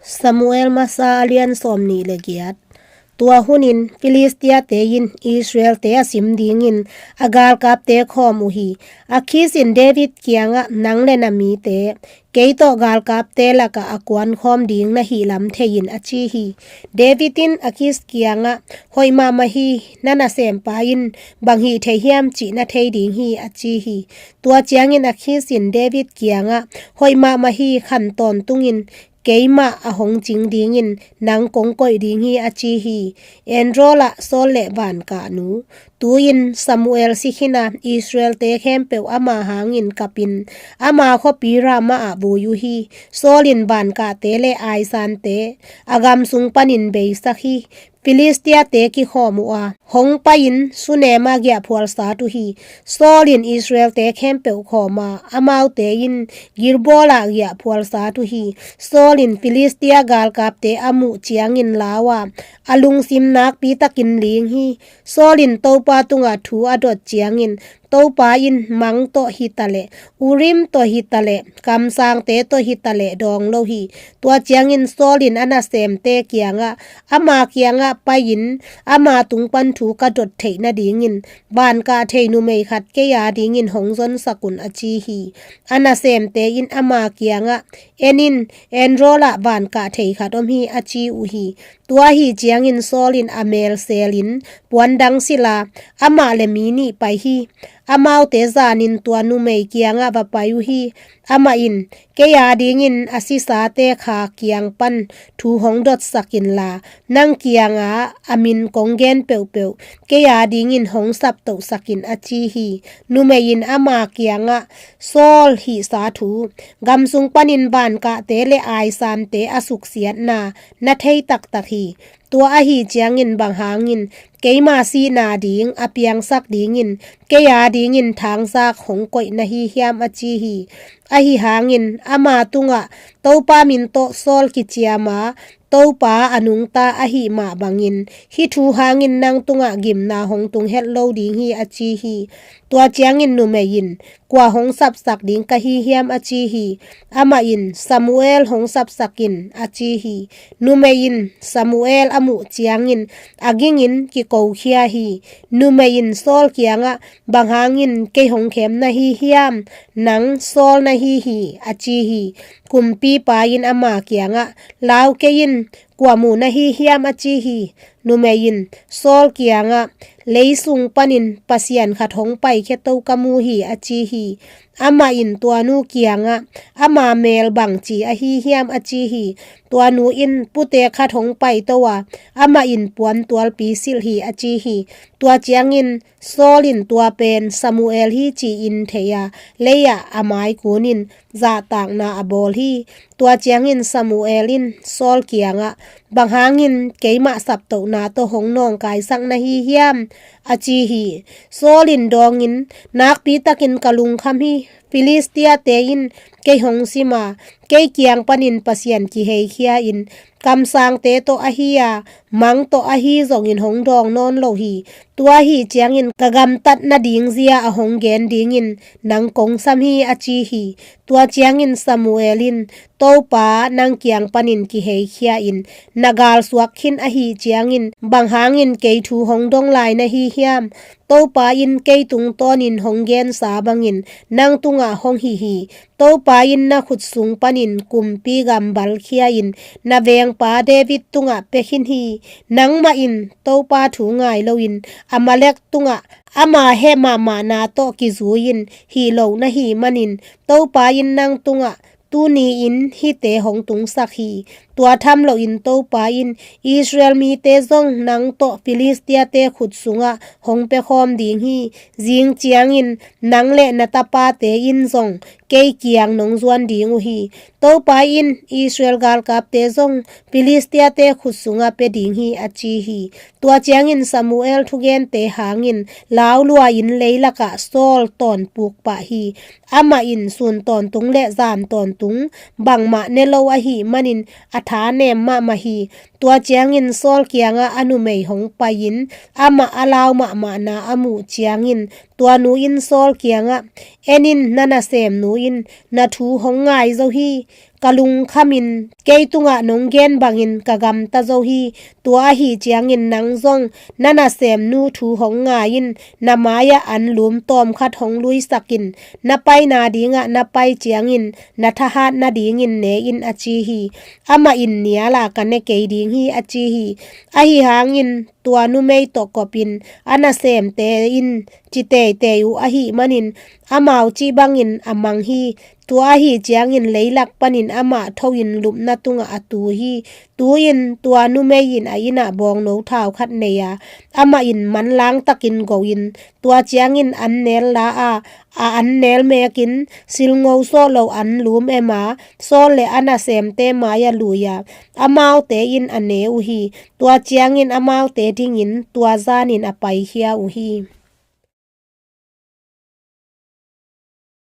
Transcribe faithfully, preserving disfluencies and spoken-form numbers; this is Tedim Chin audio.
Samuel masa a lian sawm nih le giat. Tua hunin Filistia-te in Israel-te a sim dingin a galkapte khawm uh hi. Akis in David kiangah, "Nang le na mite kei tawh galkapte lakah a kuan khawm ding na hih lam thei in," a ci hi. David in Akis kiangah, "Hoih mahmah hi, na nasempa in bang hih thei hiam cih na thei ding hi," a ci hi. Tua ciangin Akis in David kiangah, "Hoih mahmah hi, khan tawntungin keimah a hong cing dingin nang kong koih ding hi," a ci hi. Endrawl ah Saul le vankahnu. Tu-in Samuel si khin a, Israel-te khempeuh ama hangin kapin, ama khuapi Ramah ah vui uh hi. Saul in vankahte le aisante a gam sung panin beisak hi. Filistia-te kikhawm uh a, hong pai-in Sunem ah giahphual sat uh hi. Saul in Israel-te khempeuh khawm a, amaute in Gilboa ah giahphual sat uh hi. Saul in Filistia galkapte a muh ciangin lau a, a lungsim nakpi takin ling hi. Saul in Topa tungah thu a dot ciangin, Topa in mang tawh hitaleh, Urim tawh hitaleh, kamsangte tawh hitaleh dawng lo hi. Tua ciangin Saul in a nasemte kiangah, "Ama kiangah pai-in ama tung pan thu ka dot theih nadingin vankah thei numei khat kei a dingin hong zonsak un," a ci hi. A nasemte in ama kiangah, "En in, Endrawl ah vankah thei khat om hi," a ci uh hi. Tua ahi ciangin Saul in a mel selin puan dang silh a, amah le mi nih pai hi. Amaute zanin tua numei kiangah va pai uh hi. Amah in, "Kei a dingin a sisate kha kiang pan thu hong dotsak inla, nang kiangah a min kong gen peuhpeuh kei a dingin hong saptohsak in," a ci hi. Numei in ama kiangah, "Saul hihsa thu, gam sung panin vankahte le aisante a suksiatna na thei taktak hi. Tua ahi ciangin bang hangin keima sihna ding a piangsak dingin kei a dingin thangzak hong koih na hi hiam?" a ci hi. Ahi hangin ama tungah, "Topa min tawh Saul kiciam a, Topa a nungta ahih mah bangin hih thu hangin nang tungah gimna hong tung het lo ding hi," a ci hi. Tua ciangin numei in, "Kua hong sapsak ding ka hi hiam?" a ci hi. Amah in, "Samuel hong sapsak in," a ci hi. Numei in Samuel a muh ciangin a gingin kikokhia hi. Numei in Saul kiangah, "Bang hangin kei hong khem na hi hiam? Nang Saul na hi hi," a ci hi. Kumpipa in ama kiangah, "Lau kei in, kua mu na hi hiam?" a ci hi. Numei in Saul kiangah, "Leisung panin Pasian khat hong paikhia to ka mu hi," a ci hi. Amah in tua nu kiangah, "Ama mel bangci ahi hiam?" a ci hi. Tua nu in, "Pute khat hong paito a, amah in puan tualpi silh hi," a ci hi. Tua ciangin Saul in tua pen Samuel hi ci-in thei a, lei-ah a maikunin zahtakna a bawl hi. Tua ciangin Samuel in Saul kiangah, "Bang hangin keimah saptohna tawh hong nawngkaisak na hi hiam?" a ci hi. Saul in dawngin, "Nakpi takin ka lungkham hi. Filistia-te in kei hong sim a, kei kiang panin Pasian kiheikhia-in, kamsangte tawh ahi a, mang tawh ahi zongin hong dawng nawn lo hi. Tua ahi ciangin ka gamtat nading zia a hong gen dingin nang kong sam hi," a ci hi. Tua ciangin Samuel in, "Topa nang kiang panin kiheikhia-in na galsuak khin ahi ciangin bang hangin kei thu hong dong lai na hi hiam? Topa in kei tungtawnin hong gensa bangin nang tungah hong hih hi. Topa in na khut sung panin kumpi gambalkhia-in na vengpa David tungah pia khin hi. Nangmah in Topa thu ngai loin Amalek tungah ama heh mahmahna tawh kizui-in hih lo na hih manin Topa in nang tungah tuni-in hihte hong tungsak hi. Tua tham loin Topa in Israel mite zong nang tawh Filistia-te khut sungah hong pia khawm ding hi. Zing ciangin nang le na tapate in zong kei kiang nong zuan ding uh hi. Topa in Israel galkapte zong Filistia-te khut sungah pia ding hi," a ci hi. Tua ciangin Samuel thugente hangin lau lua-in leilakah Saul tawnpuk pah hi. Amah in sun tawntung le zan tawntung bangmah ne lo ahih manin a tha nem mahmah hi. Tua ciangin Saul kiangah a numei hong pai-in amah a lau mahmahna a muh ciangin tua nu in Saul kiangah, En in, na nasemnu in na thu hong ngai zo hi. Ka lungkhamin kei tungah nong gen bangin ka gamta zo hi. Tua ahih ciangin nang zong na nasemnu thu hong ngai in, na mai-ah anlum tawmkhat hong luisak in, na paina dingah na pai ciangin na thahat nadingin ne in, a ci hi. Amah in, nial a ka ne kei ding hi, a ci hi. Ahi hangin tua numei tawh kopin a nasemte in ci teitei uh ahih manin amau cih bangin a mang hi. Tua ahih ciangin leilak panin amah tho-in lupna tungah a tu hi. Tu-in tua numei in a innah bawngno thau khat nei a, amah in manlang takin go-in tua ciangin an nel la a, a an nel mekin silngo sawh lo anlum em a, Saul le a nasemte mai-ah lui a, amaute in a ne uh hi. Tua ciangin amaute dingin tua zanin a paikhia uh hi.